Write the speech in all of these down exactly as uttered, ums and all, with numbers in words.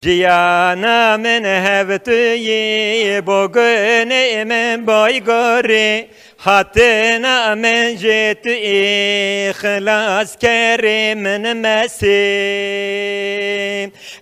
Jiyana min hev tu yî, bo gunê min baygorî, hatina min ji tu yî, xilaskerê min Mesîh.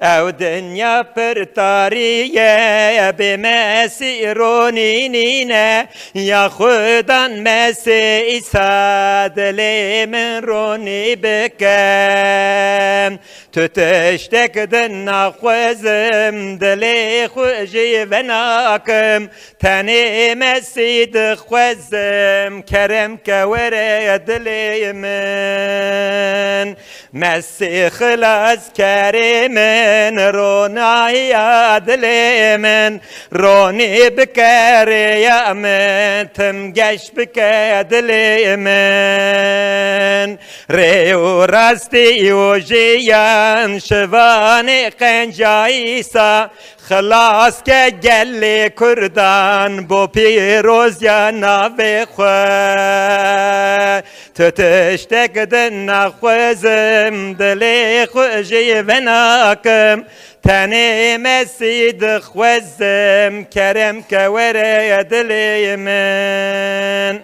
Ew dinya pir tarî ye, bê Mesîh ronî nîne, ya Xudan Mesîh Îsa dilê min ronî bike. Tu tiştek di naxwezim, dilê xwe jî venakim. Tenê Mesîh dixwezim, kerem ke were dilê min. Mesîh xilaskerê min, ronahiya dilê min. Ronî bike rêya min, tim geş bike dilê min. Rê û rastî û jiyan şivanê qenca Îsa, xilas ke gelê Kurdan bo pîroziya navê xwe. Tu tiştek di naxwezim, dilê xwe jî venakim. Tenê Mesîh dixwezim, kerem ke were dilê min.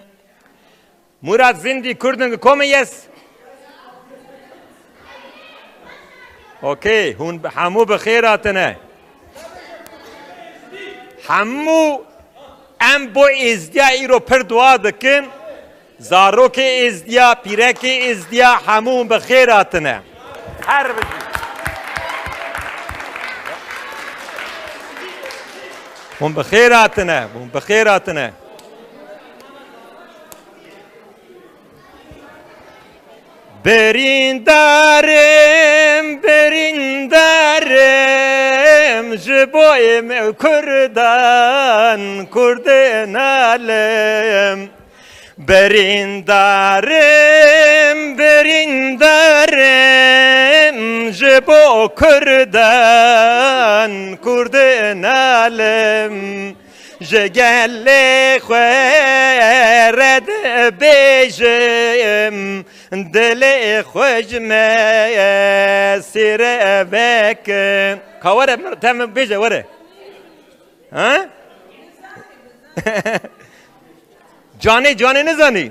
Murat Zindî Kurdin, komin yes? Okey, hûn bi-, hemû bi xêr hatine. Hemû em bo Êzdiya îro pir dua dikin. Zarokê Êzdiya, pîrekê Êzdiya, hemû hûn bi xêr hatine. Her bijî. Hûn bi xêr hatine, hûn bi xêr hatine. Birîndarim, birîndarim, ji bo em Kurdan, Kurdin alim. Birîndarim, birîndarim, ji bo Kurdan, Kurdin alim. Ji gelê xwe re dibêjim, dilê xwe ji Mesîh re vekin. Ka were, te min bêje, were. Ha? Canê, canê nizanî?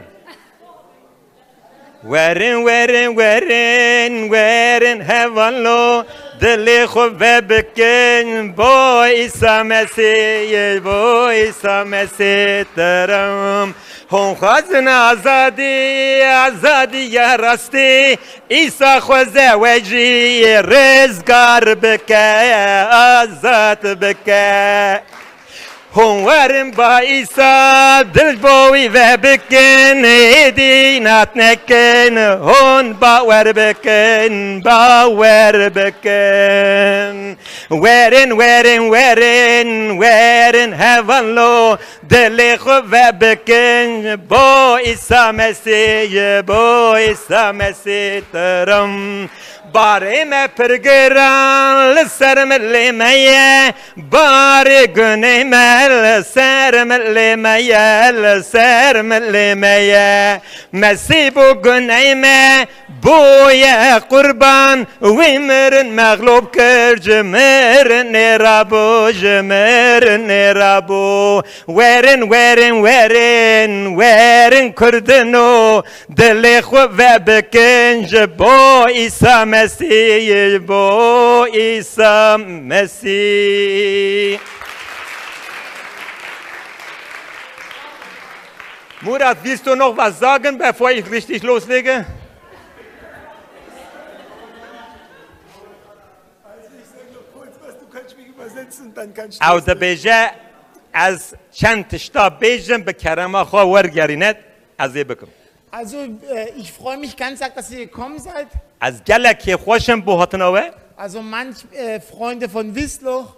Werin, werin, werin, werin, hevalo, dilê xwe vebikin, bo Îsa Mesîh, bo Îsa Mesîh tirim. Hûn xwazin azadî, azadî ya rastî, Îsa xweze we jî rizgar bike, azad bike. Hûn werin ba Îsa dil bo wî vebikin, êdî nat nekin, hûn bawer bikin, bawer bikin. Werin, werin, werin, werin, hevalo, dilê xwe vebikin, bo Îsa Mesîh, bo Îsa Mesîh tirim. Barê me pir giran li ser milê me ye, barê gunê me li ser milê me ye, li ser milê me ye. Mesîh bo guney me bûye qurban, wî mirin mexlûb kir, ji mirinê rabû, ji mirinê rabû. Werin, werin, werin, werin Kurdino, dilê xwe vebikin ji bo Îsa Mesîh, bo Îsa Mesîh. Murat, willst du noch was sagen, bevor ich richtig loslege? Also ich sag noch kurz was, du kannst mich übersetzen, dann kannst du Ew loslegen. Dibêje, ez çend tişta bêjim, bi kerema xwe wergerîne, ez ê bikim. Also, äh, ich freue mich ganz arg, dass ihr gekommen seid. Ez gelek kêfxweş im bo hatina we. Also manch, äh, Freunde von Wiesloch.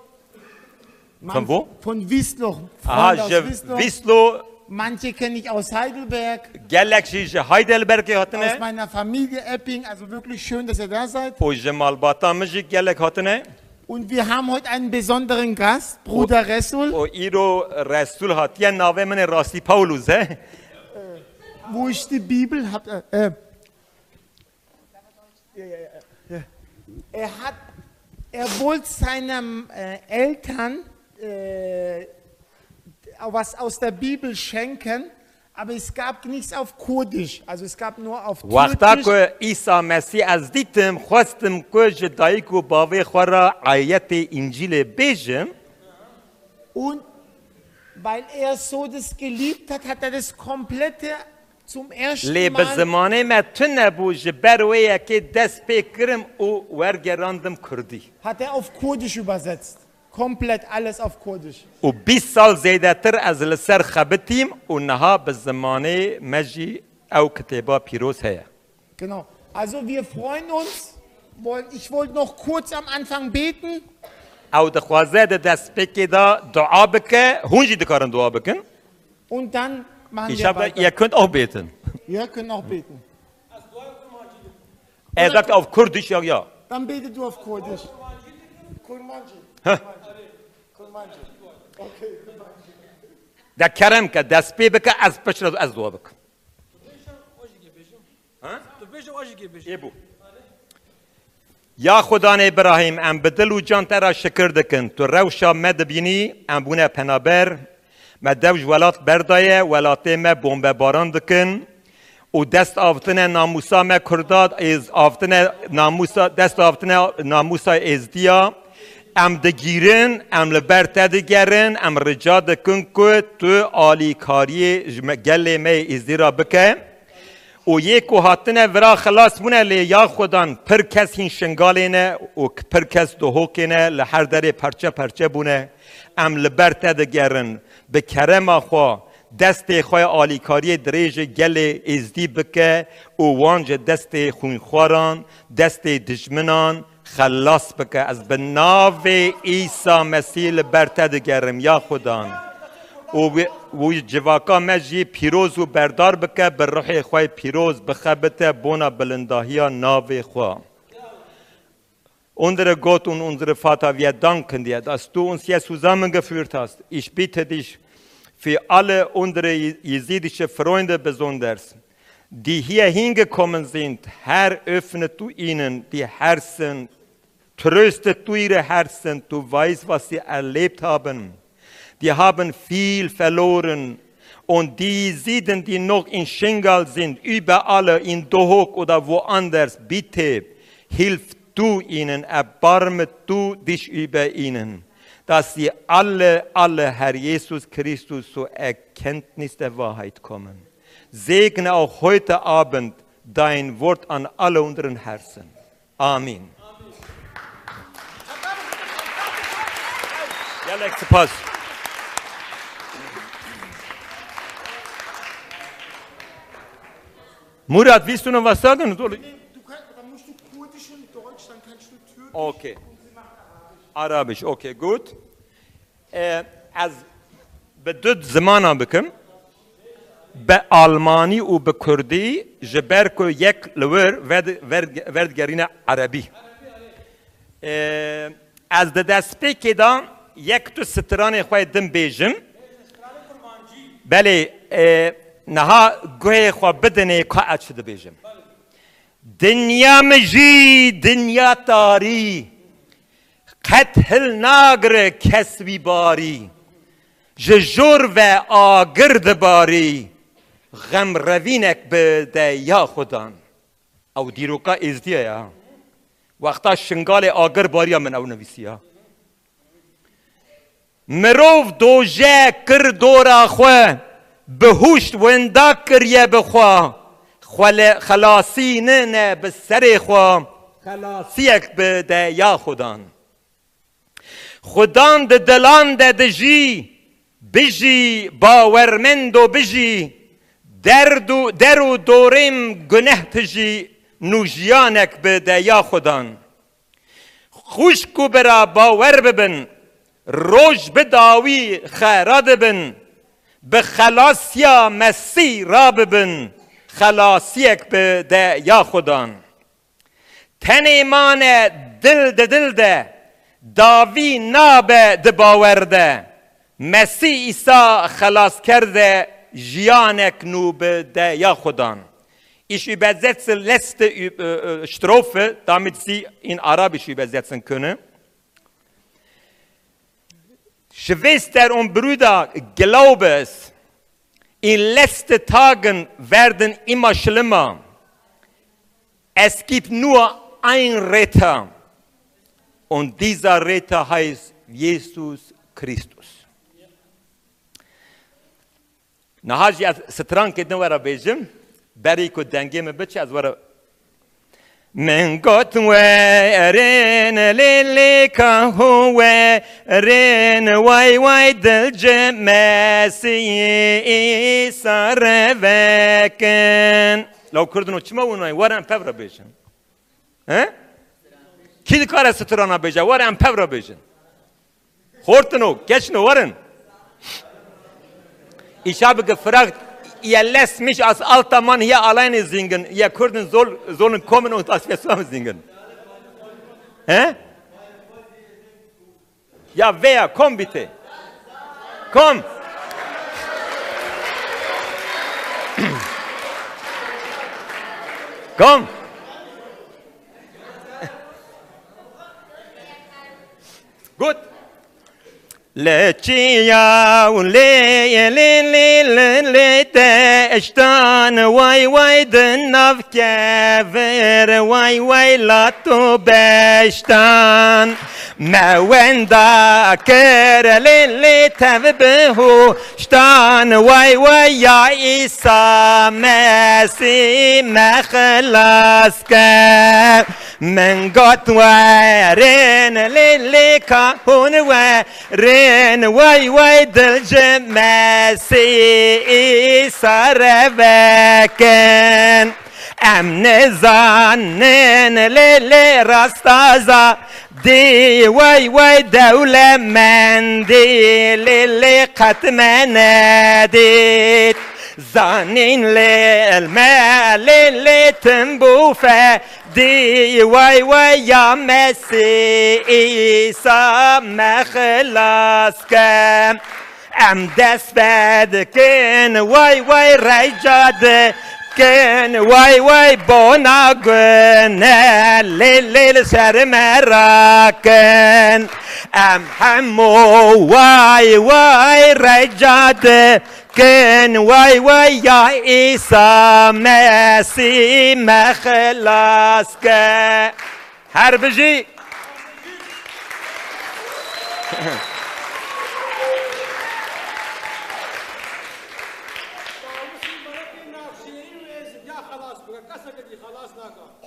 Manch Von wo? Von Wiesloch. Aha, Freunde aus ji Wiesloch. Wiesloch. Manche kenne ich aus Heidelberg. Gelek jî ji Heidelbergê hatine. Aus meiner Familie Epping. Also wirklich schön, dass ihr da seid. Û ji malbata min jî gelek hatine. Und wir haben heute einen besonderen Gast, Bruder Resul. Û îro Resul hatiye, navê min ê rastî Paulus e. Wo ich die Bibel hab, äh, äh, Ja, ja, ja, ja. Er hat, Er wollte seinen äh, Eltern äh, was aus der Bibel schenken, aber es gab nichts auf Kurdisch. Also es gab nur auf Wexta Türkisch. Ku Îsa Mesîh ez dîtim, xwestim ku ji dayik û bavê xwe re ayetê Încîlê bêjim. Und weil er so das geliebt hat, hat er das komplette zum ersten Lê bi Mal, zimanê me tune bû, ji ber wê yekê dest pê kirim û wergerandim kurdî. Hat er auf Kurdisch übersetzt. Komplett alles auf Kurdisch. Û bîst sal zêdetir ez li ser xebitîm û niha bi zimanê me jî ew kitêba pîroz heye. Genau. Also wir freuen uns. Wollen- Ich wollte noch kurz am Anfang beten. Ew dixwaze di destpêkê de dua bike, hûn jî dikarin dua bikin. Und dann machen wir Îşev weiter. Ihr könnt auch beten. Wir können auch beten. Er sagt auf Kurdisch, ja, ja. Dann bete du auf Kurdisch. Kurmancî. Heh. Kurmancî. Okey, Kurmancî. De kerem ke, dest pê bike, ez piştre ez dua bikim. Ha? Tu bêje, o jî kê bêje. Ê bû. Ya Xudanê Îbrahîm, em bi dil û can te re şikir dikin. Tu rewşa me dibînî, em bûne penaber. Me dev ji welat berdaye, welatê me bombebaran dikin û dest avtine namûsa me Kurda, êz avtine namûsa, dest avtine namûsa Êzdiya. Em digîrin, em li ber te digerin, em rica dikin ku tu alîkariyê ji me, gelê me yê Êzdî re bike. Û yê ku hatine vira xilas bûne, lê ya Xudan pir kes hîn Şingalê ne û pir kes Duhokê ne, li her derê perçe perçe bûne. Em li ber te digerin. Bi kerema xwe, destê xwe alîkariyê dirêjê gelê Êzdî bike û wan ji destê xwînxwaran, destê dijminan, xelas bike. Ez bi navê Îsa Mesîh li ber te digerim, ya Xudan. Û wî- wî civaka me jî pîroz û berdar bike, bi ruhê xwe pîroz bixebite bona bilindahiya navê xwe. Unsere Gott und unsere Vater, wir danken dir, dass du uns hier zusammengeführt hast. Ich bitte dich für alle unsere jesidische Freunde besonders, die hier hingekommen sind, Herr, öffne du ihnen die Herzen, tröste du ihre Herzen, du weißt, was sie erlebt haben. Die haben viel verloren. Und die Sieden, die noch in Shingal sind, überall in Dohuk oder woanders, bitte, hilf du ihnen, erbarme du dich über ihnen, dass sie alle, alle, Herr Jesus Christus, zur Erkenntnis der Wahrheit kommen. Segne auch heute Abend dein Wort an alle unseren Herzen. Amin. Gelek spas. Murat, willst du noch was sagen? Soll ich? Du kannst, aber musst du Kurdisch und Deutsch, dann kannst du Türkisch Okay. und sie macht Arabisch. Arabisch, okay, gut. E, ez bi du zimana bikim, bi almanî û bi kurdî, ji ber ku yek li wir ved-, ver-, verdigerîne erebî. E, ez di destpêkê de yek du stranê xwe din bêjim. Belê, e, niha guhê xwe bidinê ka ez çi dibêjim. Dinya min jî dinya tarî, qet hil nagire kes wî barî. Ji jor ve agir dibarî, xem revînek bi de ya Xudan. Ew dîroka Êzdiya ya. Wexta Şingalê agir bariya min ew nivîsiya. Mirov doje kir dora xwe, bi huşt winda kiriye bi xwe. Xwele-, xelasî nine bi serê xwe, xelasiyek bi de ya Xudan. Xudan di dilan de dijî, bijî, bawermendo bijî, derd û, der û dorêm guneh tijî, nû jiyanek bi de ya Xudan. Xwişk û bira bawer bibin, roj bi dawî xera dibin, bi xelasiya Mesîh rabibin, xelasiyek bi de ya Xudan. Tenê mane dil di dil de, dawî nabe di bawer de. Mesîh Îsa xelasker de, jiyanek nû bi de ya Xudan. Ich übersetze letzte Ü-, äh, äh, Strophe, damit Sie in Arabisch übersetzen können. Geschwister und Brüder, Glaubes, in letzte Tagen werden immer schlimmer. Es gibt nur einen Retter und dieser Retter heißt Jesus Christus. Niha jî ez strankê din were bêjim, berî ku dengê min biçe ez were. Min got werin lê lê ka ho werin way way dilce Mesî Îsa revekin. Law Kurdino çima win way werin pev re bêjin? He? Kî dikare strana bêje? Were em pev re bêjin. Xortino, keçno, werin. Ich habe gefragt, ihr lasst mich als alter Mann hier alleine singen. Ihr Kurden soll, sollen kommen und als wir zusammen singen. He? Ja, wer? Komm bitte. Komm. Komm. Gut. Li çiya û lê lê lê lê lê deştan way way di nav kevir way way lat û beştan. Me wenda kir lê lê tev bihuştan, way way ya Îsa Mesîh me xilas ke. Min got werin lê lê ka hûn werin, way way dilce Mesîh Îsa revekin. Em nizanin lê lê rasta zadî, way way dewlemendî, lê lê qet me nedît. Zanîn lê me lê lê tim bû fedî, way way ya Mesîh Îsa me xilas ke. Em dest pê dikin, way way rêca dikin, way way bona gune, lê lê li ser me rakin. Em hemû way way rêca dikin, way way ya Îsa Mesîh me xilas ke. Her bijî.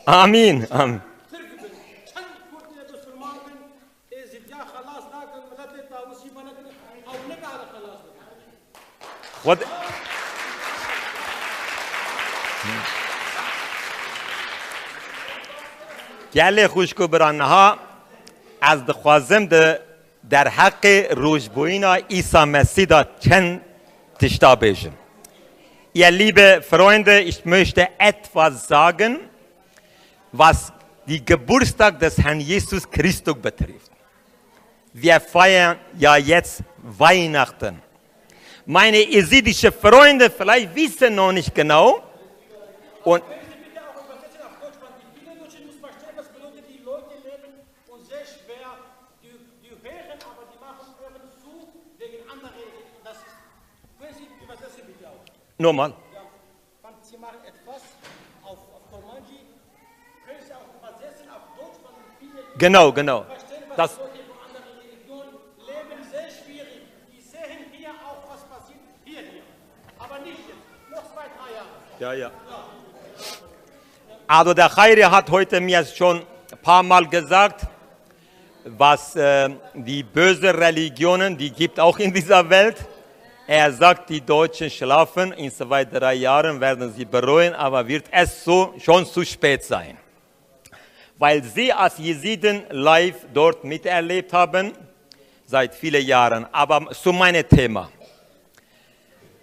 Amîn. Amîn. Xwed-, Gelê xwişk û bira, niha ez dixwazim di derheqê rojbûyîna Îsa Mesîh de çend tişta bêjim. Ihr liebe Freunde, ich möchte etwas sagen, was die Geburtstag des Herrn Jesus Christus betrifft. Wir feiern ja jetzt Weihnachten. Meine jesidische Freunde vielleicht wissen noch nicht genau. Und nochmal. Genau, genau. Das Ja, ja. Ado der Khairi hat heute mir schon ein paar Mal gesagt, was, äh, die böse Religionen, die gibt auch in dieser Welt. Er sagt, die Deutschen schlafen, in zwei, drei Jahren werden sie bereuen, aber wird es so, schon zu spät sein. Weil sie als Jesiden live dort miterlebt haben, seit vielen Jahren. Aber zu meinem Thema.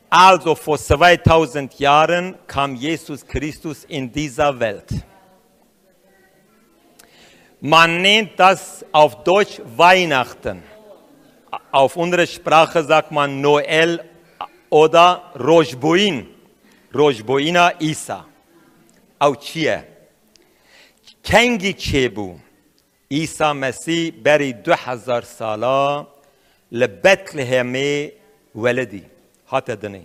Also vor zweitausend Jahren kam Jesus Christus in dieser Welt. Man nennt das auf Deutsch Weihnachten. Auf unsere Sprache sagt man Noel oder Rojbûyîn. Rojbûyîna Îsa. Ew çi ye? Kengî çêbû? Îsa Mesîh berî du hezar sala Li Betlehemê welidî hate dinê.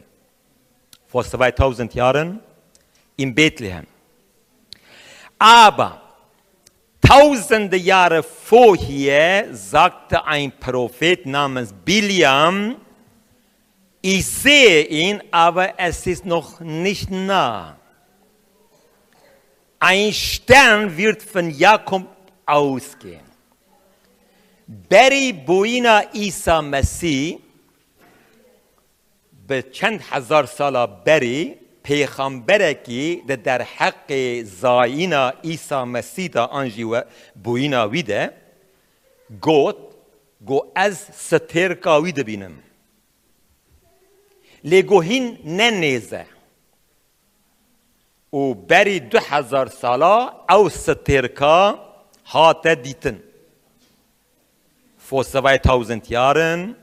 Vor zweitausend Jahren in Bethlehem. Aber tausende Jahre vorher sagte ein Prophet namens Bileam: Ich sehe ihn, aber es ist noch nicht nah. Ein Stern wird von Jakob ausgehen. Berî bûyîna Îsa Mesîh, bi çend hezar sala berî pêxemberekî di derheqê zayîna Îsa Mesîh de an jî we bûyîna wî de got, got, Ez stêrka wî dibînim. Lê got, Hîn ne nêz e. Û berî du hezar sala ew stêrka hate dîtin. Vor zweitausend Jahren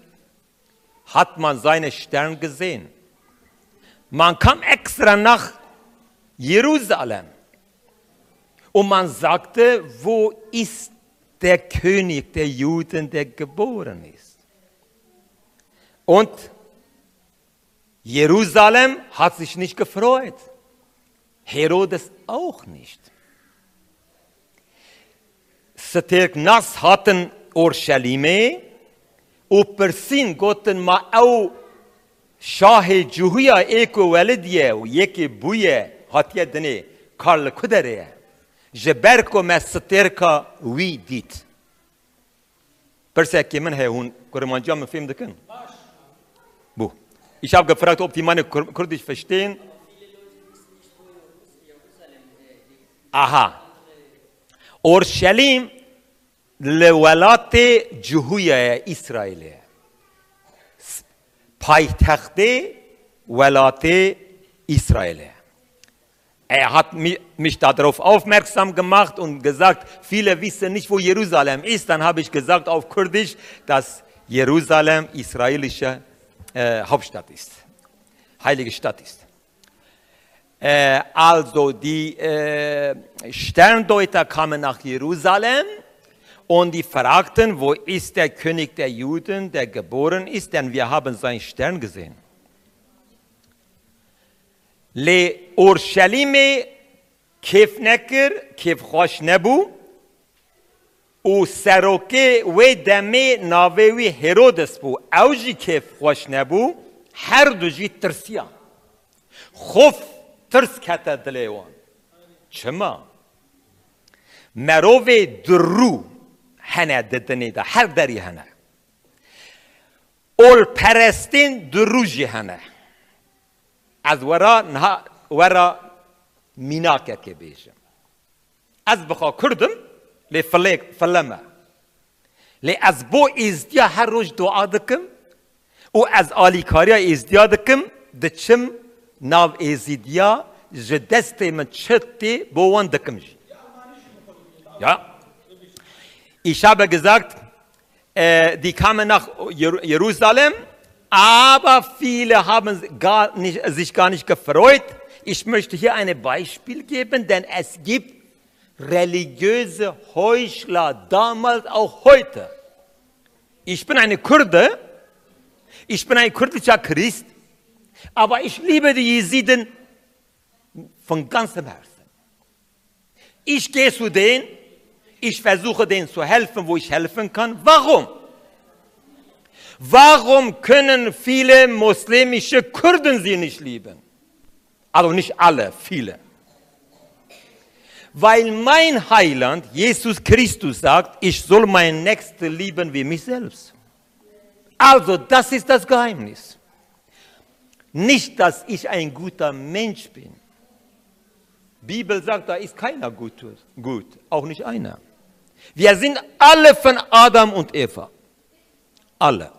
hat man seine Stern gesehen. Man kam extra nach Jerusalem. Und man sagte: Wo ist der König der Juden, der geboren ist? Und Jerusalem hat sich nicht gefreut. Herodes auch nicht. Stêrknas hatin Orşelîmê û pirsîn, gotin: Ma ew şahê Cihûya ê ku welidiye û yekê bûye hatiye dinê, kar li ku derê ye? Ji ber ku me stêrka wî dît. Pirsekê min heye, hûn kurmanciya min fêm dikin? Bû. Ich habe gefragt, ob die meine Kur-, Kurdisch verstehen. Aha. Orşelîm li welatê Cihûya ye, Îsraîlê ye. S-, paytextê welatê Îsraîlê ye. Er hat mi-, mich darauf aufmerksam gemacht und gesagt, viele wissen nicht, wo Jerusalem ist. Dann habe ich gesagt auf Kurdisch, dass Jerusalem israelische, äh, Hauptstadt ist, heilige Stadt ist. Äh, also die, äh, Sterndeuter kamen nach Jerusalem und die fragten: Wo ist der König der Juden, der geboren ist? Denn wir haben seinen Stern gesehen. Lê Orşelîmê kêf nekir, kêfxweş nebû û serokê wê demê navê wî Herodes bû. Ew jî kêfxweş nebû, her du jî tirsiyan. Xof, tirs kete dilê wan. Çima? Merovê du rû hene di dinê de, her derî hene. Olperestên du rû jî hene. Ez we ra niha, we ra mînakekê bêjim. Ez bi xwe Kurd im, lê filê, file me. Lê ez bo Êzidiya her roj dua dikim û ez alîkariya Êzidiya dikim, diçim nav Êzidiya, ji destê min çi tê bo wan dikim jî. Ja. Ich habe gesagt, äh, die kamen nach Jer-, Jerusalem, aber viele haben gar nicht, sich gar nicht gefreut. Ich möchte hier ein Beispiel geben, denn es gibt religiöse Heuchler damals auch heute. Ich bin eine Kurde, ich bin ein kurdischer Christ, aber ich liebe die Jesiden von ganzem Herzen. Ich gehe zu denen, ich versuche denen zu helfen, wo ich helfen kann. Warum? Warum können viele muslimische Kurden sie nicht lieben? Also nicht alle, viele. Weil mein Heiland Jesus Christus sagt, ich soll meinen Nächsten lieben wie mich selbst. Also, das ist das Geheimnis. Nicht, dass ich ein guter Mensch bin. Bibel sagt, da ist keiner gut, gut, auch nicht einer. Wir sind alle von Adam und Eva. Alle.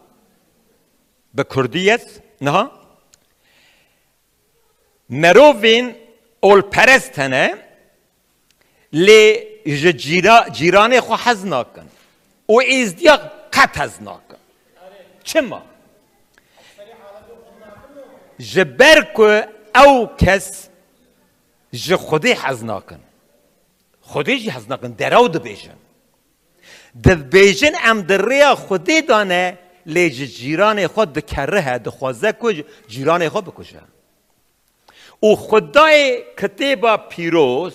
Bi Kurdî yet, niha. Merovên olperest hene, lê ji cîra-, cîranê xwe hez nakin. Û Êzdiya qet hez nakin. Çima? Ji ber ku ew kes ji Xwedê hez nakin. Xwedê jî hez nakin, derew dibêjin. Dibêjin, em di rêya Xwedê de ne, Lê ji cîranê xwe dikerihe, dixwaze ku cîranê xwe bikuje. Û Xwedayê Kitêba Pîroz,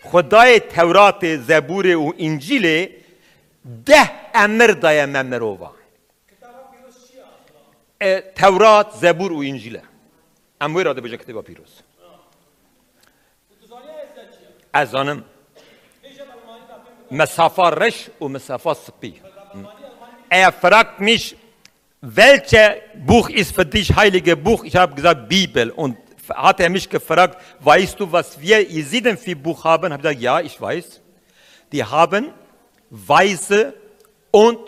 Xwedayê Tewratê, Zebûrê û Încîlê deh emir daye me mirovan. E, Tewrat, Zebûr û Încîl e. Em wê re dibêjin Kitêba Pîroz. Ez zanim. Mesafa reş û mesafa spî. Eya fragt mich, welche Buch ist für dich heilige Buch? Ich habe gesagt, Bibel. Und hat er mich gefragt, weißt du, was wir Jesiden für Buch haben? Habe ich gesagt, ja, ich weiß. Die haben weiße und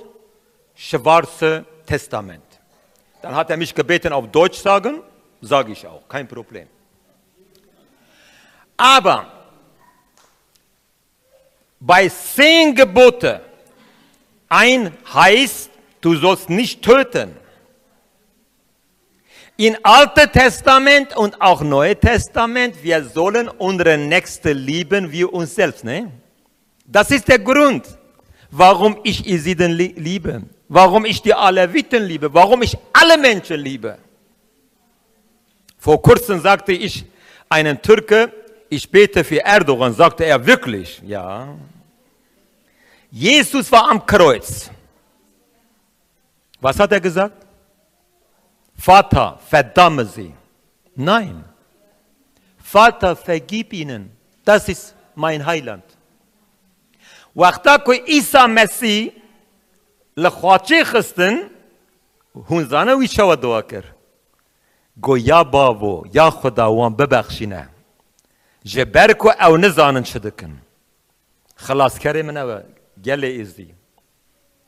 schwarze Testament. Dann hat er mich gebeten, auf Deutsch sagen, sage ich auch, kein Problem. Aber bei zehn Gebote, ein heißt, du sollst nicht töten. Im Alten Testament und auch Neue Testament, wir sollen unsere Nächste lieben wie uns selbst, ne? Das ist der Grund, warum ich Jesiden li-, liebe, warum ich die Aleviten liebe, warum ich alle Menschen liebe. Vor kurzem sagte ich einem Türke, ich bete für Erdogan, sagte er, wirklich? Ja. Jesus war am Kreuz. Was hat er gesagt? Vater, verdamme sie. Nein. Vater, vergib ihnen. Das ist mein Heiland. Wexta ku Îsa Mesîh li xaçê xistin, hûn zanin wî çawa dua kir? Got, ya bavo, ya Xuda, wan bibexşîne. Ji ber ku ew nizanin çi dikin. Xilaskerê min ew e, gelê Êzdî.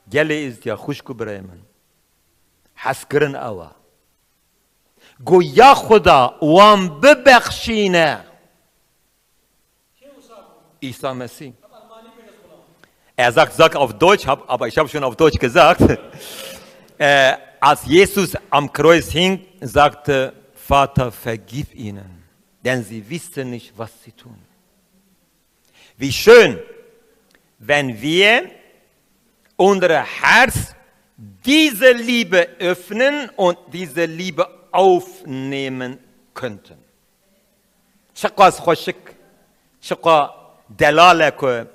Gelê Êzdiya, xwişk û birayê min. Hezkirin ew e. Got, ya Xuda, wan bibexşîne. Îsa Mesîh. Er sagt, sagt auf Deutsch, hab, aber ich habe schon auf Deutsch gesagt. Äh, als Jesus am Kreuz hing, sagte, Vater, vergib ihnen, denn sie wissen nicht, was sie tun. Wie schön, wenn wir unser Herz diese Liebe öffnen und diese Liebe aufnehmen könnten. Çiqas xweşik, çiqa delal e ku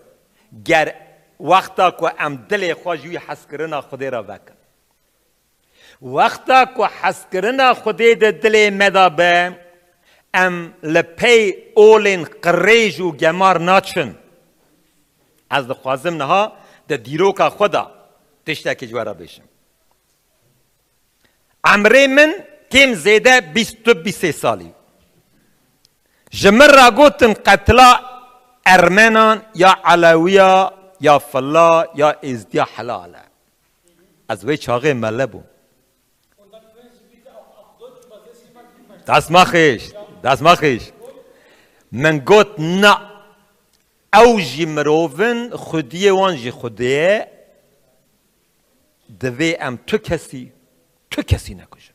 ger wexta ku em dilê xwe ji wî hezkirina Xwedê re vekin. Wexta ku hezkirina Xwedê di dilê me de be, em li pey olên qirêj û gemar naçin. Ez dixwazim niha di dîroka xwe de tiştekî ji we re bêjim. Emrê min kêm zêde bîst û bîst sê salî. Ji min re gotin qetla Ermenan ya Elewiya ya Filla ya Êzdiya helal e. Ez wê çaxê mele bûm. Das mach ich, das mach ich. Min got, na, ew jî mirov in, xwediyê wan jî Xwedê ye. Divê em tu kesî, tu kesî nekujin.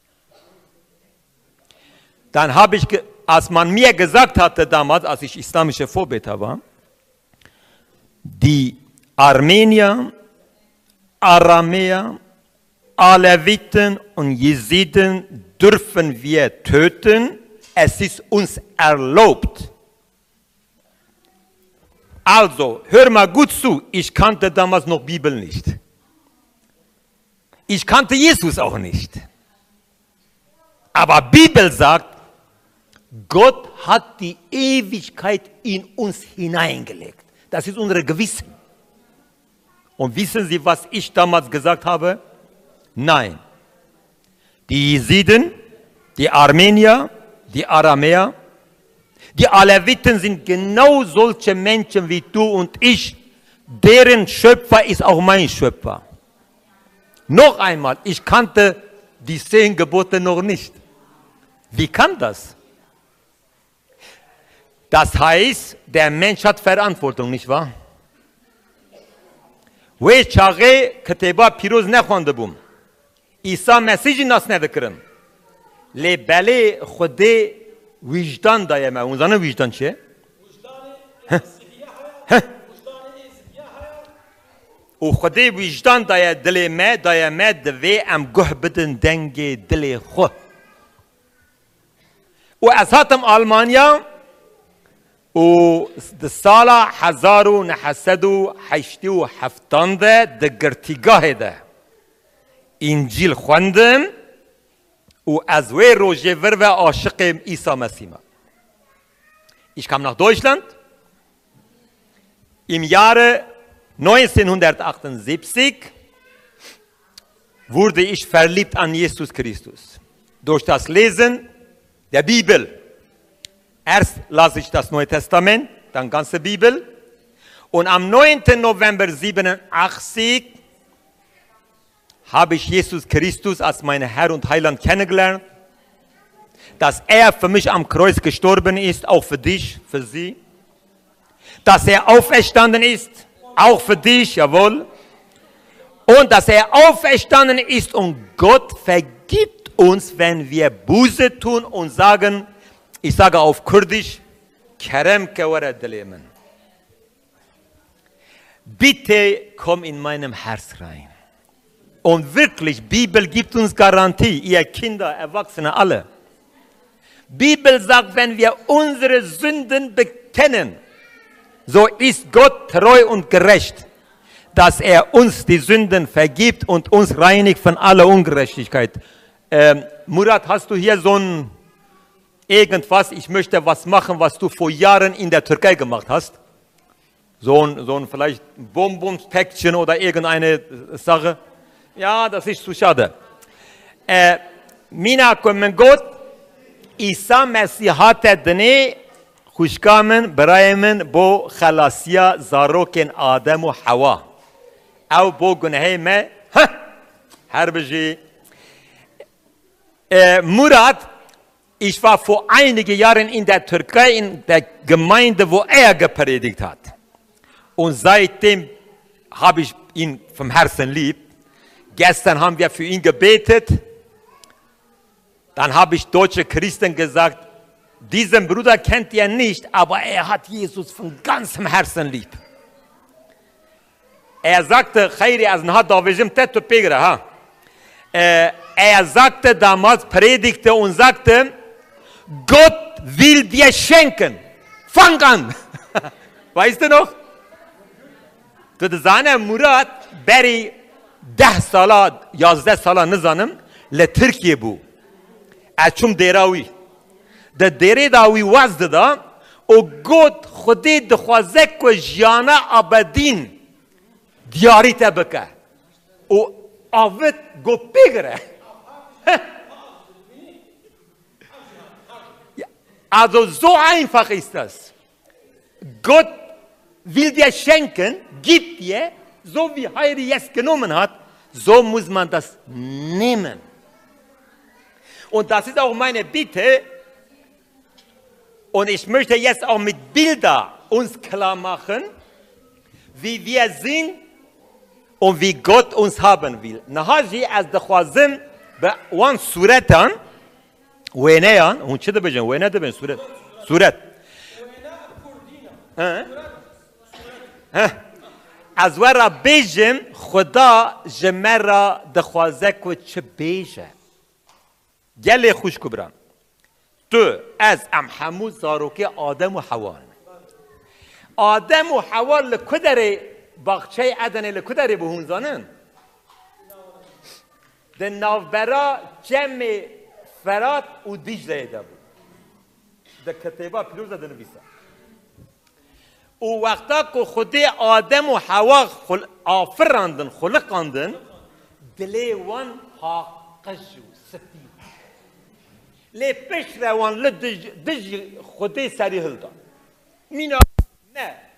Dann habe ich ge-, als man mir gesagt hatte damals, als ich islamische Vorbilder war, die Armenier, Aramäer, Aleviten und Jesiden dürfen wir töten, es ist uns erlaubt. Also, hör mal gut zu, ich kannte damals noch Bibel nicht. Ich kannte Jesus auch nicht. Aber Bibel sagt, Gott hat die Ewigkeit in uns hineingelegt. Das ist unser Gewissen. Und wissen Sie, was ich damals gesagt habe? Nein. Die Jesiden, die Armenier, die Aramäer, die Aleviten sind genau solche Menschen wie du und ich. Deren Schöpfer ist auch mein Schöpfer. Noch einmal, ich kannte die zehn Gebote noch nicht. Wie kann das? Das heißt, der Mensch hat Verantwortung, nicht wahr? Wê çaxê Kitêba Pîroz nexwendibûm. Îsa Mesîh jî nas nedikirin. Lê belê Xwedê wijdan daye me. Hûn zanin wijdan çi ye? Heh. Heh. Û Xwedê wijdan daye dilê me, daye me, divê em guh bidin dengê dilê xwe. Û ez hatim Almanya û di sala hezar û neh sed û heştê û heft de di girtîgahê de Încîl xwendim û ez wê rojê vir ve aşiqê Îsa Mesîh me. Ich kam nach Deutschland. Im Jahre neunzehnhundertachtundsiebzig wurde ich verliebt an Jesus Christus. Durch das Lesen der Bibel. Erst las ich das Neue Testament, dann ganze Bibel. Und am neunten November siebenundachtzig habe ich Jesus Christus als meinen Herr und Heiland kennengelernt, dass er für mich am Kreuz gestorben ist, auch für dich, für sie, dass er auferstanden ist, auch für dich, jawohl, und dass er auferstanden ist und Gott vergibt uns, wenn wir Buße tun und sagen, ich sage auf Kurdisch, Kerem ke were dilê min. Bitte komm in meinem Herz rein. Und wirklich, Bibel gibt uns Garantie, ihr Kinder, Erwachsene, alle. Bibel sagt, wenn wir unsere Sünden bekennen, so ist Gott treu und gerecht, dass er uns die Sünden vergibt und uns reinigt von aller Ungerechtigkeit. Ähm, Murat, hast du hier so ein irgendwas, ich möchte was machen, was du vor Jahren in der Türkei gemacht hast? So ein, so ein vielleicht Bonbon-Päckchen oder irgendeine Sache. Ja, das ist zu schade. Äh, Mîna ku min got, Îsa Mesîh hate dinê, xwişka min, birayê min, bo xelasiya zarokên Adem û Hewa. Ew bo gunehê me, heh, her bijî. Äh, Murat, ich war vor einige Jahren in der Türkei, in der Gemeinde, wo er gepredigt hat. Und seitdem habe ich ihn vom Herzen lieb. Gestern haben wir für ihn gebetet. Dann habe ich deutsche Christen gesagt, diesen Bruder kennt ihr nicht, aber er hat Jesus von ganzem Herzen lieb. Er sagte, Xeyrî, ez niha davêjim te, tu pêgire, ha. Äh, er sagte damals, predigte und sagte, Gott will dir schenken. Fang an. Weißt du noch? Tu dizane Murat berî deh sala, yazdeh sala nizanim, li Tirkiye bû. Ez çûm dêra wî. Di dêrê de wî waz dida û got, Xwedê dixwaze ku jiyana abedîn diyarî te bike. Û avit got, pêgire. Also so einfach ist das. Gott will dir schenken, gibt dir, so wie Heiri jetzt genommen hat, so muss man das nehmen. Und das ist auch meine Bitte. Und ich möchte jetzt auch mit Bilder uns klar machen, wie wir sind und wie Gott uns haben will. Niha jî ez dixwazim bi wan sûretan, wêneyan, hûn çi dibêjin? Wêne dibên sûret. Sûret. He? He. Ez we re bêjim, Xuda ji me re dixwaze ku çi bêje. Gelê xwişk û biran. Tu, ez, em hemû zarokê Adem û Hewa in. Adem û Hewa li ku derê baxçeyê Edenê li ku derê bû, hûn zanin? Di navbera çemê Ferat û Dîcleyê de bû. Di Kitêba Pîroz de dinivîse. Û wexta ku Xwedê Adem û Hewa xul-, afirandin, xuliqandin, dilê wan paqij û spî. Lê piştre wan li dij-, dijî Xwedê serî hildan. Mîna ne.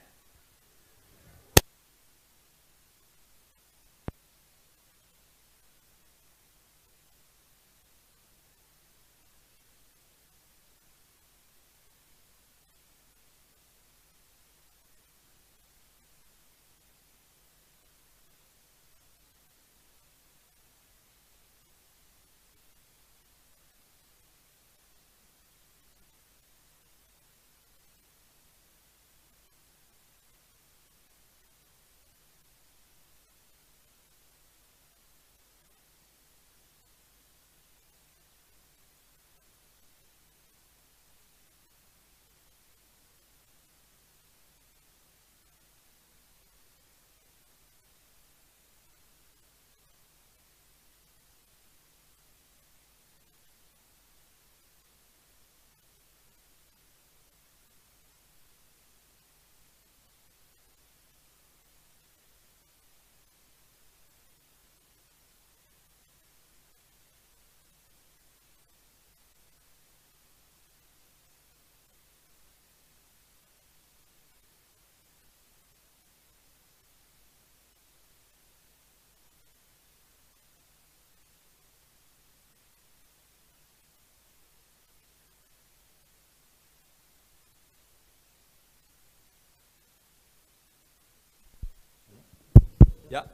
Ja.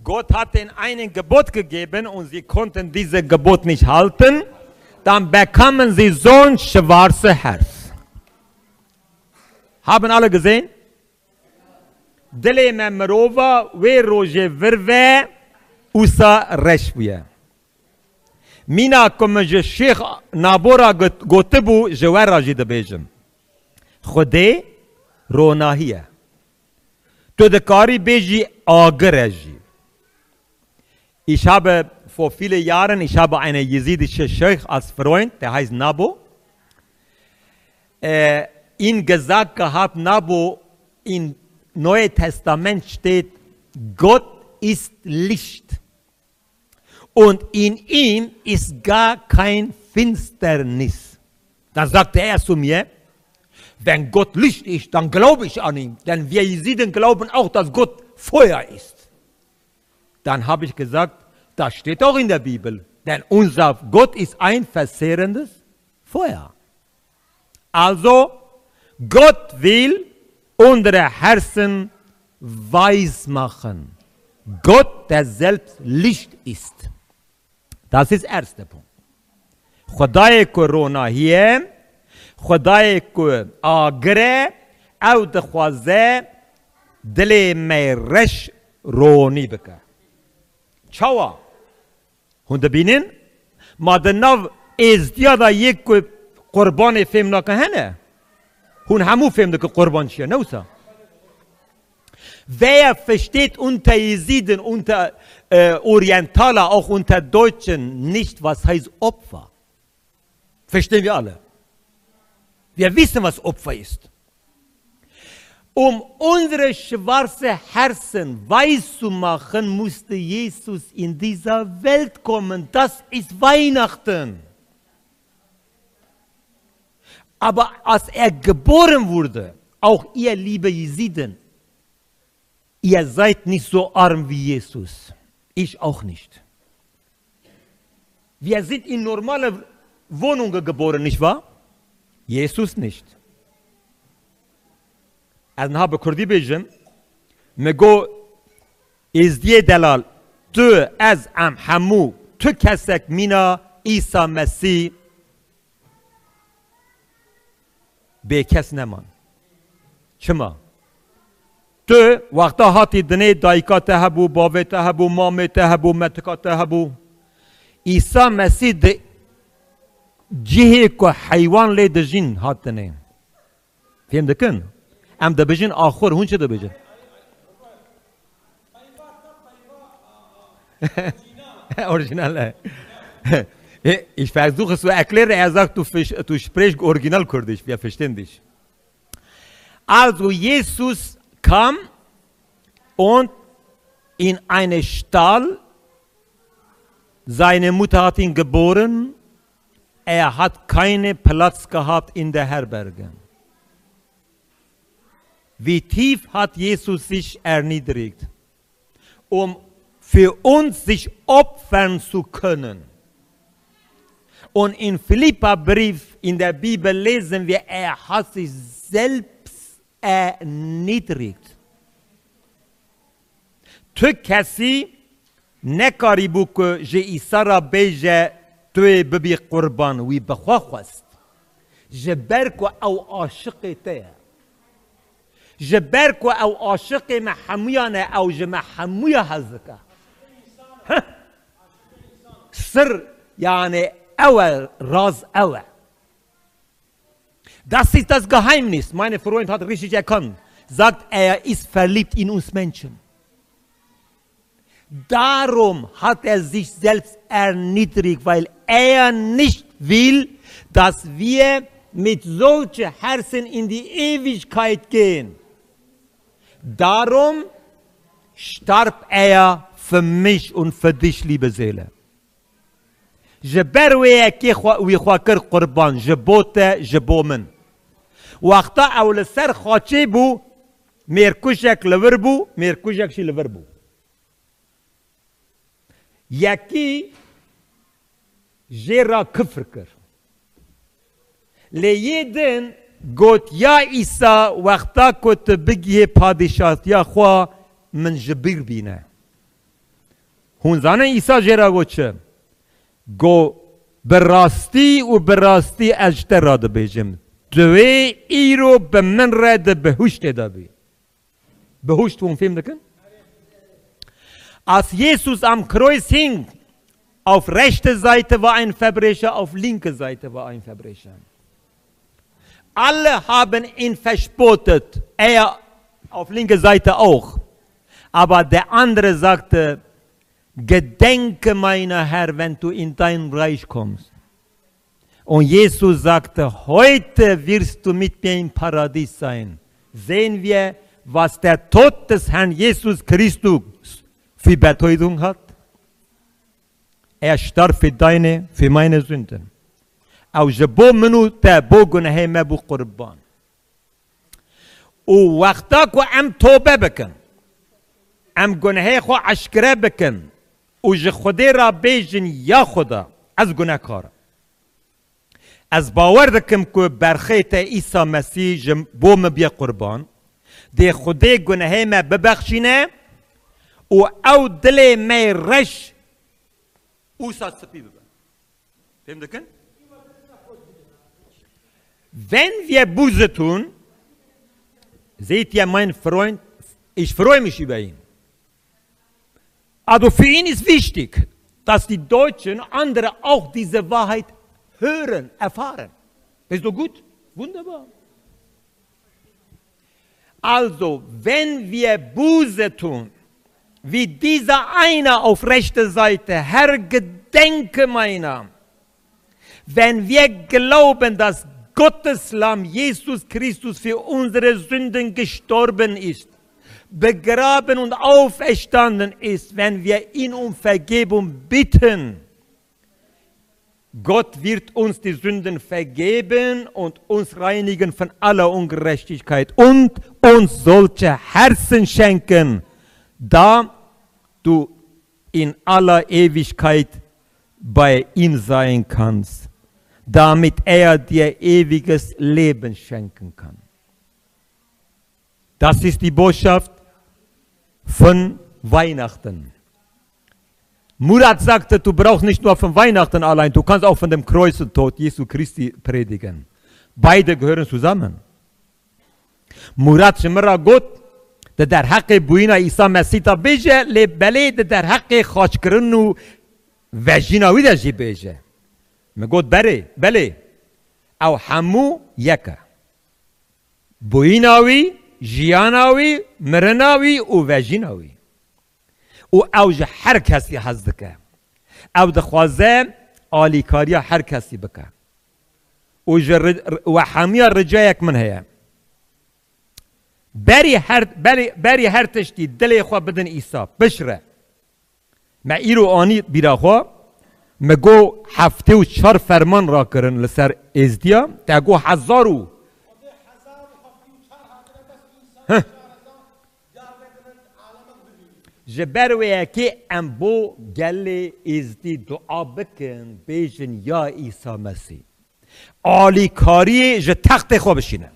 Gott hat ihnen ein Gebot gegeben und sie konnten diese Gebot nicht halten, dann bekamen sie so ein schwarzes Herz. Haben alle gesehen? Dilê me mirova wê rojê vir ve usa reş bûye. Mîna ku min ji Şêx Nabora got-, gotibû, ji we re jî dibêjim. Xwedê ronahî ye. Tu dikarî bêjî agir e jî. Ich habe vor viele Jahren, ich habe eine jesidische Scheich als Freund, der heißt Nabo. Äh, ihn gesagt gehabt, Nabo, im Neuen Testament steht, Gott ist Licht. Und in ihm ist gar kein Finsternis. Dann sagte er zu mir, wenn Gott Licht ist, dann glaube ich an ihn. Denn wir Jesiden glauben auch, dass Gott Feuer ist. Dann habe ich gesagt, das steht auch in der Bibel. Denn unser Gott ist ein verzehrendes Feuer. Also, Gott will unsere Herzen weiß machen. Gott, der selbst Licht ist. Das ist erste Punkt. Xwedayê ku ronahî ye, Xwedayê ku agir e, ew dixwaze dilê me reş ronî bike. Çawa? Hûn dibînin? Ma di nav êzdiya de yek ku qurbanê fêm nake hene? Hûn hemû fêm dikin qurban çi ye, ne wisa? Wer versteht unter Jesiden, unter, äh, Orientaler, auch unter Deutschen nicht, was heißt Opfer? Verstehen wir alle? Wir wissen, was Opfer ist. Um unsere schwarze Herzen weiß zu machen, musste Jesus in dieser Welt kommen. Das ist Weihnachten. Aber als er geboren wurde, auch ihr liebe Jesiden, ihr seid nicht so arm wie Jesus. Ich auch nicht. Wir sind in normale Wohnungen geboren, nicht wahr? Jesus nicht. Ez niha bi kurdî bêjim, me got, Êzdiyê delal, tu, ez, em hemû, tu kesek mîna Îsa Mesîh bêkes neman. Çima? Tu wexta hatî dinê dayika te hebû, bavê te hebû, mamê te hebû, metika te hebû. Îsa Mesîh di cihê ku heywan lê dijîn hat dinê. Fêm dikin? Em dibêjin axur, hûn çi dibêjin? Original e. E, ich versuche es zu erklären, er sagt, du, versch-, du sprichst original Kurdisch, wir verstehen dich. Also Jesus kam und in eine Stall, seine Mutter hat ihn geboren, er hat keinen Platz gehabt in der Herberge. Wie tief hat Jesus sich erniedrigt, um für uns sich opfern zu können. Und im Philippa-Brief in der Bibel lesen wir, er hat sich selbst erniedrigt. Tu kesî nekarîbû ku ji Îsa re bêje, tu yê bibî qurban, wî bi xwe xwest. Ji ber ku ew aşiqê te ye. Ji ber ku ew aşiqê me hemûyan e, ew ji me hemûya hez dike. Heh. Sir, yani ew e, raz ew e. Das ist das Geheimnis. Meine Freund hat richtig erkannt. Sagt, er ist verliebt in uns Menschen. Darum hat er sich selbst erniedrigt, weil er nicht will, dass wir mit solchen Herzen in die Ewigkeit gehen. Darum starb er für mich und für dich, liebe Seele. Ji ber wê yekê xwe, wî xwe kir qurban, ji bo te, ji bo min. Wexta ew li ser xaçê bû, mêrkujek li vir bû, mêrkujek jî li vir bû. Yekî jê re kifr kir. Lê yê din got, ya Îsa, wexta ku tu bigihê padîşatiya xwe, min ji bîr bîne. Hûn zanin Îsa jê re got çi? Got, "Bi rastî û bi rastî ez ji te re dibêjim, tu wê îro bi min re di bihuştê de bî." Bihuşt hûn fêm dikin? Als Jesus am Kreuz hing, auf rechte Seite war ein Verbrecher, auf linke Seite war ein Verbrecher. Alle haben ihn verspottet, er auf linke Seite auch. Aber der andere sagte, "Gedenke meiner, Herr, wenn du in dein Reich kommst." Und Jesus sagte, "Heute wirst du mit mir im Paradies sein." Sehen wir, was der Tod des Herrn Jesus Christus für Bedeutung hat? Er starb für deine, für meine Sünden. Ew ji bo min û te, bo gunehê me bû qurban. Û wexta ku em tobe bikin, em gunehê xwe eşkere bikin û ji Xwedê re bêjin, "Ya Xweda, ez gunehkar im. Ez bawer dikim ku berxê te Îsa Mesîh ji bo min bûye qurban." Dê Xwedê gunehê me bibexşîne û ew dilê me reş ûsa spî bibe. Fêm dikin? Wenn wir Buße tun, seht ihr, mein Freund, ich freue mich über ihn. Also für ihn ist wichtig, dass die Deutschen, andere auch diese Wahrheit hören, erfahren. Ist doch gut? Wunderbar. Also, wenn wir Buße tun, wie dieser eine auf rechter Seite, Herr, gedenke meiner, wenn wir glauben, dass Gottes Lamm Jesus Christus für unsere Sünden gestorben ist, begraben und auferstanden ist, wenn wir ihn um Vergebung bitten, Gott wird uns die Sünden vergeben und uns reinigen von aller Ungerechtigkeit und uns solche Herzen schenken, da du in aller Ewigkeit bei ihm sein kannst, damit er dir ewiges Leben schenken kann. Das ist die Botschaft von Weihnachten. Murat sagte, du brauchst nicht nur von Weihnachten allein, du kannst auch von dem Kreuzestod Jesu Christi predigen. Beide gehören zusammen. Murat ji min re got, di derheqê bûyîna Îsa Mesîh de bêje, lê belê di derheqê xaçkirin û vejîna wî de jî bêje. Min got, berê, belê, ew hemû yek e. Bûyîna wî, jiyana wî, mirina wî û vejîna wî. Û ew ji her kesî hez dike. Ew dixwaze alîkariya her kesî bike. Û ji ri-, ri-, we hemiya ricayek min heye. Berî her, berî, berî her tiştî dilê xwe bidin Îsa. Piştre. Me îro anî bîra xwe, me got heftê û çar ferman rakirin li ser Êzdiya, te got hezar û. Heh. Ji ber wê yekê em bo gelê Êzdî dua bikin, bêjin, Ya Îsa Mesîh, alîkariyê ji textê xwe bişîne.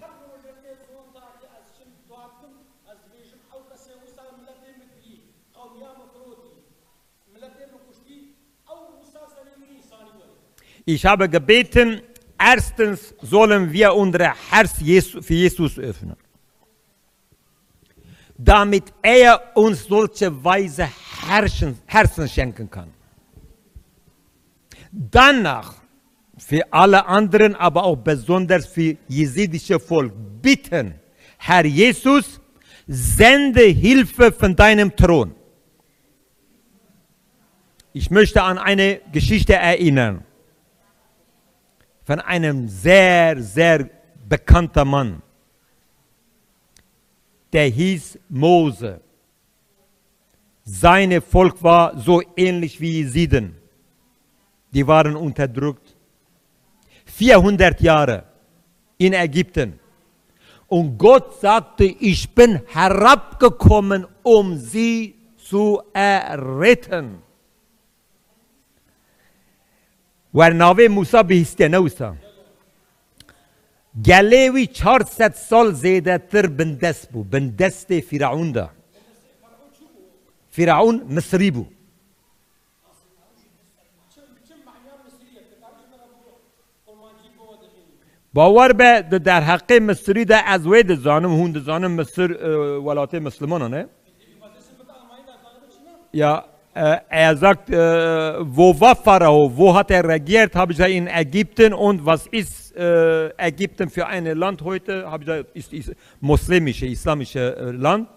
Ich habe gebeten, erstens sollen wir unsere Herz Jesu-, für Jesus öffnen, damit er uns solche weise Herzen, Herzen schenken kann. Danach für alle anderen, aber auch besonders für jesidische Volk bitten, Herr Jesus, sende Hilfe von deinem Thron. Ich möchte an eine Geschichte erinnern von einem sehr, sehr bekannten Mann. Der hieß Mose. Sein Volk war so ähnlich wie Jesiden. Die waren unterdrückt. Vierhundert Jahre in Ägypten. Und Gott sagte, ich bin herabgekommen, um sie zu erretten. Wer navê Musa bihîstiye, ne wisa? Gelê wî çar sed sal zêdetir bindest bû, bindestê Fîraûn de. Fîraûn Misrî bû. Bawer be, di derheqê Misirî de ez wê dizanim, hûn dizanin Misir, e, welatê Mislimanan e. Ya, e, er sagt, e, wo war Pharao, wo hat er regiert, habe ich in Ägypten und was ist, äh, Ägypten für ein Land heute, habe ich ist, ist muslimische, islamische, äh, Land.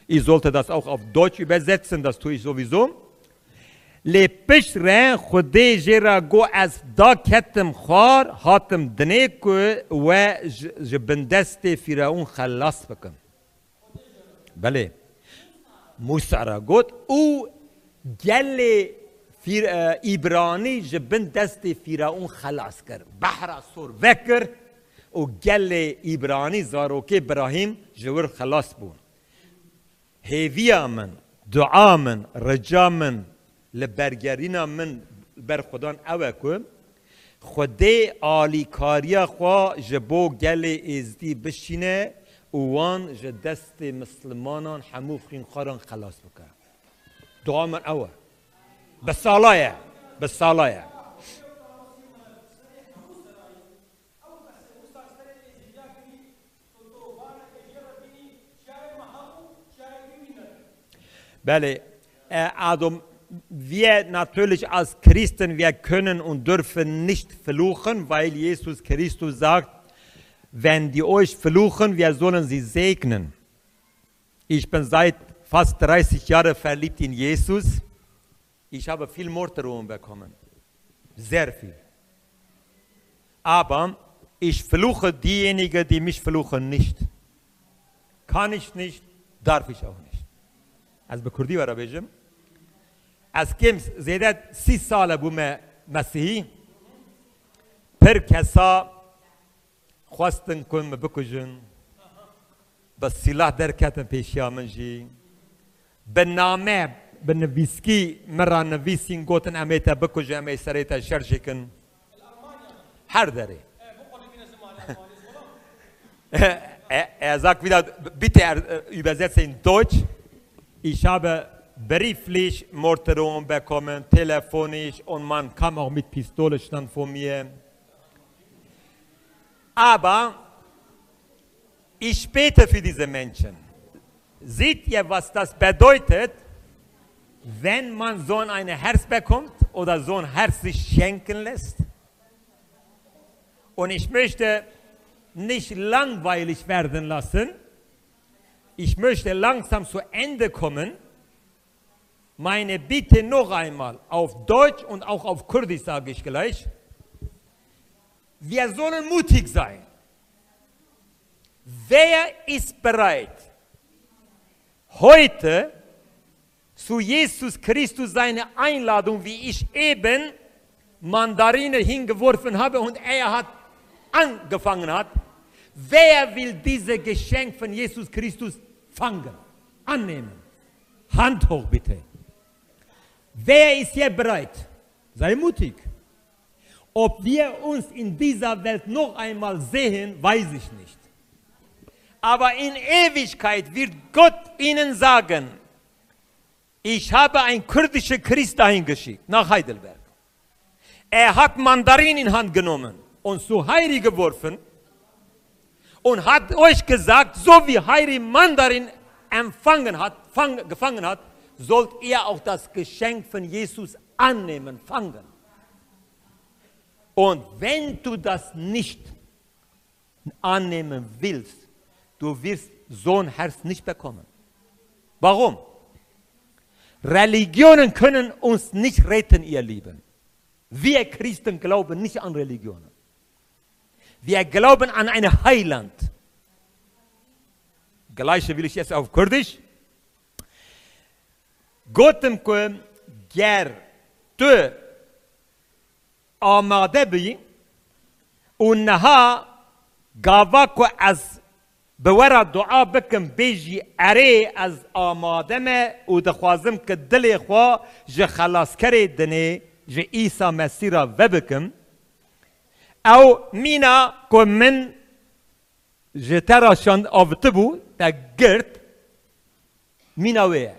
Ich sollte das auch auf Deutsch übersetzen, das tue ich sowieso. Lê pişt re Xwedê jê re got, ez daketim xwar, hatim dinê ku we ji, ji bin destê Fîreûn xelas bikim. Belê. Mûsa re got û gelê Fîr-, e, Îbranî ji bin destê Fîreûn xelas kir. Behra sor vekir û gelê Îbranî, zarokê Birahîm, ji wir xelas bûn. Hêviya min, dua min, rica min, li bergerîna min ber Xudan ew e ku Xwedê alîkariya xwe ji bo gelê Êzidî bişîne û wan ji destê Mislimanan hemû xwînxwaran xelas bike. Dua min ew e. Bi sala ye. Bi sala ye. Belê, e, also, wir natürlich als Christen, wir können und dürfen nicht fluchen, weil Jesus Christus sagt, wenn die euch fluchen, wir sollen sie segnen. Ich bin seit fast dreißig Jahren verliebt in Jesus. Ich habe viel Morddrohungen bekommen. Sehr viel. Aber ich fluche diejenigen, die mich fluchen, nicht. Kann ich nicht, darf ich auch nicht. Ez bi kurdî we re bêjim. Ez kêm zêde sî sal e bûme Mesîhî. Pir kesa xwestin ku min bikujin. Bi sîlah derketin pêşiya min jî. Bi name, bi nivîskî min re nivîsîn, gotin, em ê te bikujin, em ê serê te şer jêkin. Her derê. E, er sagt wieder, bitte, er, äh, übersetze in Deutsch. Ich habe brieflich Morddrohungen bekommen, telefonisch und man kam auch mit Pistole, stand vor mir. Aber ich bete für diese Menschen. Seht ihr, was das bedeutet, wenn man so ein Herz bekommt oder so ein Herz sich schenken lässt? Und ich möchte nicht langweilig werden lassen. Ich möchte langsam zu Ende kommen. Meine Bitte noch einmal, auf Deutsch und auch auf Kurdisch sage ich gleich. Wir sollen mutig sein. Wer ist bereit, heute zu Jesus Christus seine Einladung, wie ich eben Mandarine hingeworfen habe und er hat angefangen hat, wer will dieses Geschenk von Jesus Christus fangen, annehmen? Hand hoch bitte. Wer ist hier bereit? Sei mutig. Ob wir uns in dieser Welt noch einmal sehen, weiß ich nicht. Aber in Ewigkeit wird Gott ihnen sagen, ich habe einen kurdischen Christ dahin geschickt, nach Heidelberg. Er hat Mandarin in Hand genommen und zu Heiri geworfen und hat euch gesagt, so wie Heiri Mandarin empfangen hat, fang, gefangen hat, sollt ihr auch das Geschenk von Jesus annehmen, fangen. Und wenn du das nicht annehmen willst, du wirst so ein Herz nicht bekommen. Warum? Religionen können uns nicht retten, ihr Lieben. Wir Christen glauben nicht an Religionen. Wir glauben an einen Heiland. Gleiche will ich jetzt auf Kurdisch. Gotim ku ger tu amade bî û niha gava ku ez bi we re dua bikim, bêjî, erê, ez amade me û dixwazim ku dilê xwe ji xelaskerê dinê, ji Îsa Mesîh re vebikim. Ew mîna ku min ji te re şand avitibû, te girt, mîna wê ye.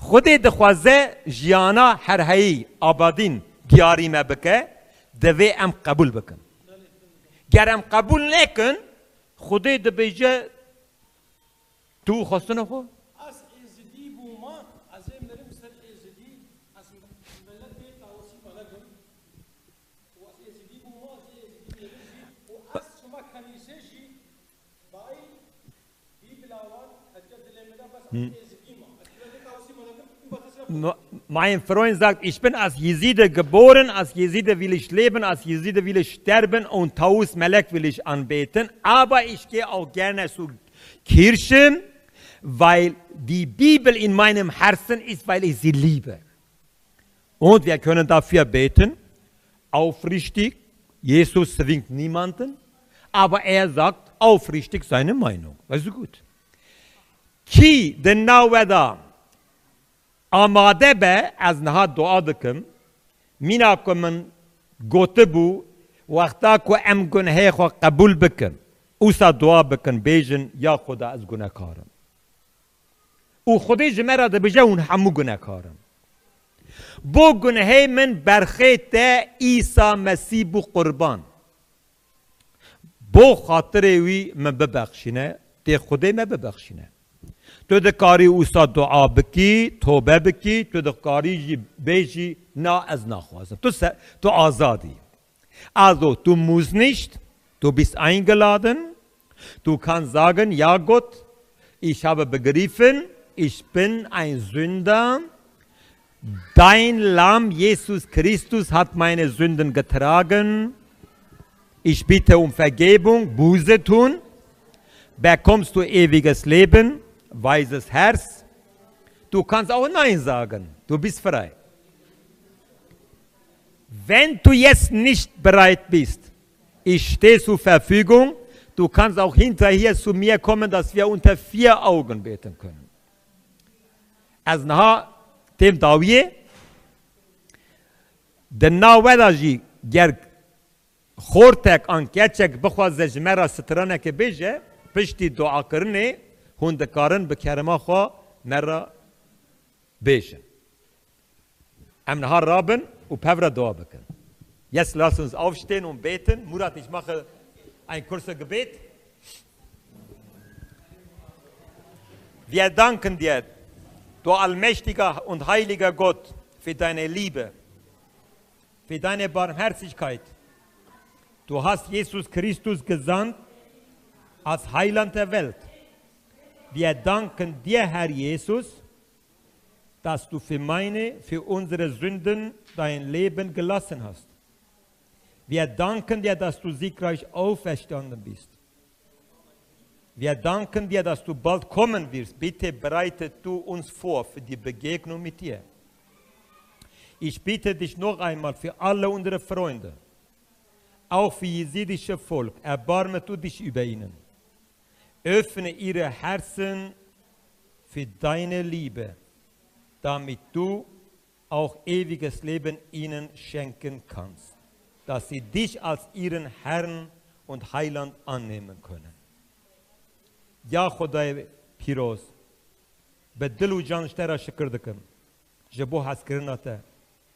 Xwedê dixwaze jiyana herheyî, abadîn, diyarî me bike, divê em qebûl bikin. Ger em qebûl nekin, Xwedê dibêje, tu xwestina xwe. Ez Êzidî bûma, ez ê mirim ser Êzidî, ez milet bê tawusî me nekim. Û ez Êzidî bûma, ez ê Êzidî mirim jî. Û ez çima kenîse jî, bayî, Bîbla wan, hetiye dilê min de, bes ez Êzidî ma. Ez milet bê tawusî me nekim, û bes ez Ma-, Mein Freund sagt, ich bin als Jeside geboren, als Jeside will ich leben, als Jeside will ich sterben und tausend Melek will ich anbeten, aber ich gehe auch gerne zu Kirchen, weil die Bibel in meinem Herzen ist, weil ich sie liebe. Und wir können dafür beten, aufrichtig. Jesus zwingt niemanden, aber er sagt aufrichtig seine Meinung. Weißt du gut. Kî di nav we de amade be, ez niha dua dikim. Mîna ku min gotibû, wexta ku em gunehê xwe qebûl bikin, wisa dua bikin, bêjin, ya Xuda, ez gunekar im. Û Xwedê ji me re dibêje, hûn hemû gunekar in. Bo gunehê min berxê te Îsa Mesîh bû qurban. Bo xatirê wî min bibexşîne, tê Xwedê me bibexşîne. Tu dikarî wisa dua bikî, tobe bikî, tu dikarî jî bêjî, na, ez naxwazim. Tu se-, tu azad î. Also, du musst nicht, du bist eingeladen. Du kannst sagen, ja Gott, ich habe begriffen, ich bin ein Sünder. Dein Lamm Jesus Christus hat meine Sünden getragen. Ich bitte um Vergebung, Buße tun. Bekommst du ewiges Leben, weißes Herz. Du kannst auch Nein sagen. Du bist frei. Wenn du jetzt nicht bereit bist, ich stehe zur Verfügung, du kannst auch hinterher zu mir kommen, dass wir unter vier Augen beten können. Ez niha têm dawiyê, di nav we de jî ger xortek an keçek bixwaze ji me re stranekê bêje, piştî duakirinê hûn dikarin bi kerema xwe me re bêjin. Em niha rabin û pevre dua bikin. Jetzt lasst uns aufstehen und beten. Murat, ich mache ein kurzes Gebet. Wir danken dir, du allmächtiger und heiliger Gott, für deine Liebe, für deine Barmherzigkeit. Du hast Jesus Christus gesandt als Heiland der Welt. Wir danken dir, Herr Jesus, dass du für meine, für unsere Sünden dein Leben gelassen hast. Wir danken dir, dass du siegreich auferstanden bist. Wir danken dir, dass du bald kommen wirst. Bitte bereite du uns vor für die Begegnung mit dir. Ich bitte dich noch einmal für alle unsere Freunde, auch für jesidische Volk, erbarme du dich über ihnen. Öffne ihre Herzen für deine Liebe, damit du auch ewiges Leben ihnen schenken kannst, dass sie dich als ihren Herrn und Heiland annehmen können. Ya Xwedayê pîroz, bi dil û can ji te re şikir dikim, ji bo hezkirina te,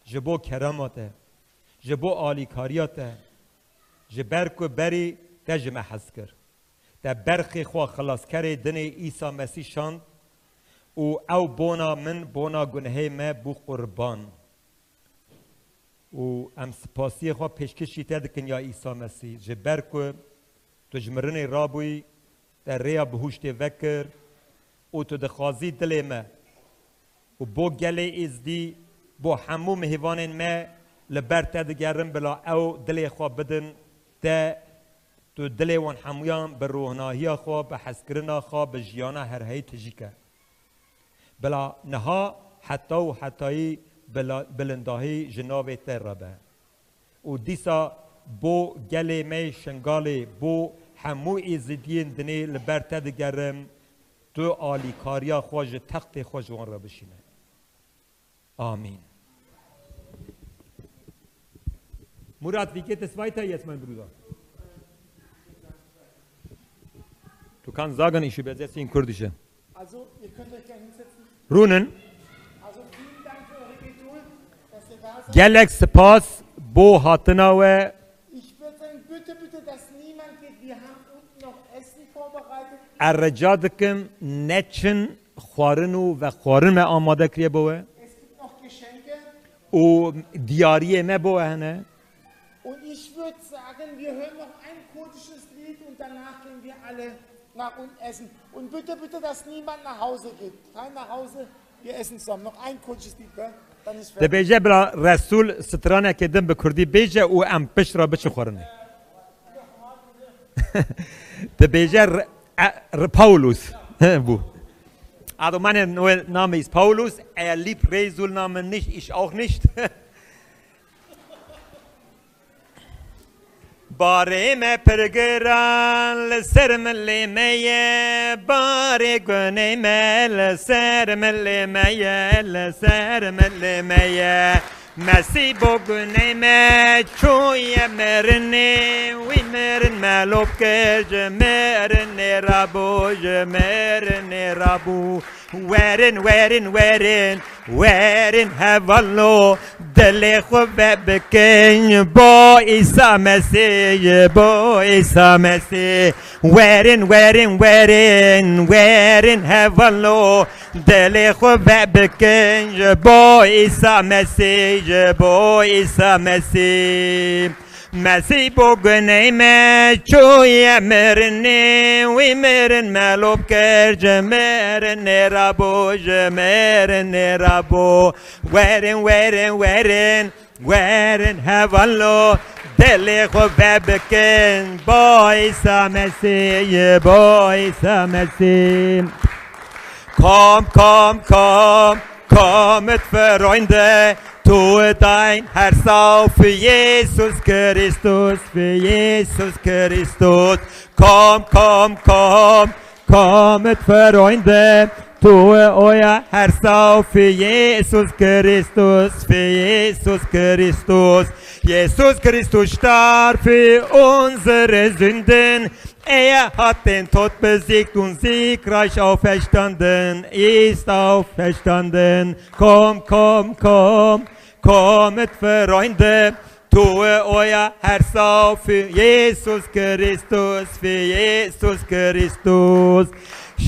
ji bo kerema te, ji bo alîkariya te, ji ber ku berî te ji me hez kir. Te berxê xwe xilaskerê dinê Îsa Mesîh şand û ew bona min, bona gunehê me bû qurban. Û em spasiyê xwe pêşkêşî te dikin ya Îsa Mesîh, ji ber ku tu ji mirinê rabûyî, te rêya bihuştê vekir û tu dixwazî dilê me û bo gelê Êzdî, bo hemû mêvanên me li ber te digerin, bila ew dilê xwe bidin te, tu dilê wan hemûyan bi ronahiya xwe, bi hezkirina xwe, bi jiyana herheyî tijî ke. Bila niha heta û hetayî bila-, bilindahî ji navê te re be. Û dîsa bo gelê me yê Şingalê, bo hemû Êzidiyên dinê li ber te digerim, tu alîkariya xwe ji textê xwe ji wan re bişîne. Amin. Murat, wie geht es weiter jetzt, mein Bruder? Du kannst sagen, ich übersetze in Kurdische. Also, ihr könnt euch gerne hinsetzen. Rûnin. Also, vielen Dank für eure Geduld, dass ihr da seid. Gelek spas bo hatina we. Ich würde sagen, bitte, bitte, dass Ez rica dikim, neçin xwarin û vexwarin me amade kiriye bo we. Es gibt noch Geschenke. Û diyariyê me bo we hene. Und ich würd sagen, wir hören noch ein kurdisches Lied und danach gehen wir alle nach unten essen. Und bitte, bitte, dass niemand nach Hause geht. Kein nach Hause, wir essen zusammen. Noch ein kurdisches Lied, gell? Dann ist fertig. Dibêje bira Resul stranekê din bi kurdî bêje û em pişt re biçin xwarinê. Dibêje re-, e, re-, Paulus. Bû. Also mein Name ist Paulus, er liebt Resul Name nicht, ich auch nicht. Barê me pirgiran li ser milê me ye, barê gunê me li ser milê me ye, li ser milê me ye. Mesî bo gunê me çûye mirinê, wî mirin me lop kir ji mirinê rabû, ji mirinê rabû. Werin, werin, werin, werin hevalo, dilê xwe vebikin bo Îsa Mesîh, bo Îsa Mesîh. Werin, werin, werin, werin hevalo, dilê xwe vebikin ji bo Îsa Mesîh, ji bo Îsa Mesîh. Mesîh bo guney me çûye mirinê, wî mirin me lop kir, ji mirinê rabû, ji mirinê rabû. Werin, werin, werin, werin hevalo, dilê xwe vebikin bo Îsa Mesîh, bo Îsa Mesîh. Komm, komm, komm, komm mit Freunde, tue dein Herz auf für Jesus Christus, für Jesus Christus. Komm, komm, komm, komm mit Freunde, tue euer Herz auf für Jesus Christus, für Jesus Christus. Jesus Christus starb für unsere Sünden. Er hat den Tod besiegt und siegreich auferstanden, ist auferstanden. Komm, komm, komm, komm mit Freunde, tue euer Herz auf für Jesus Christus, für Jesus Christus.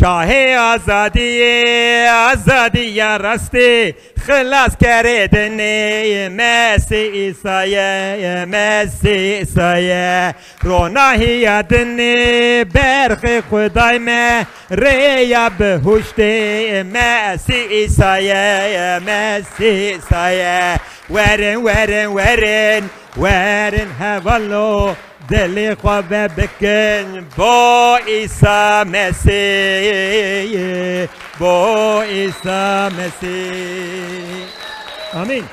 Şahê azadiyê, azadiya rastê, xilaskerê dinê, Mesîh Îsa ye, Mesîh Îsa ye. Ronahiya dinê, berxê Xwedayê me, rêya bihuştê, Mesîh Îsa ye, Mesîh Îsa ye. Werin, werin, werin, werin hevalo, dilê xwe vebikin bo Îsa Mesîh, bo Îsa Mesîh. Amîn.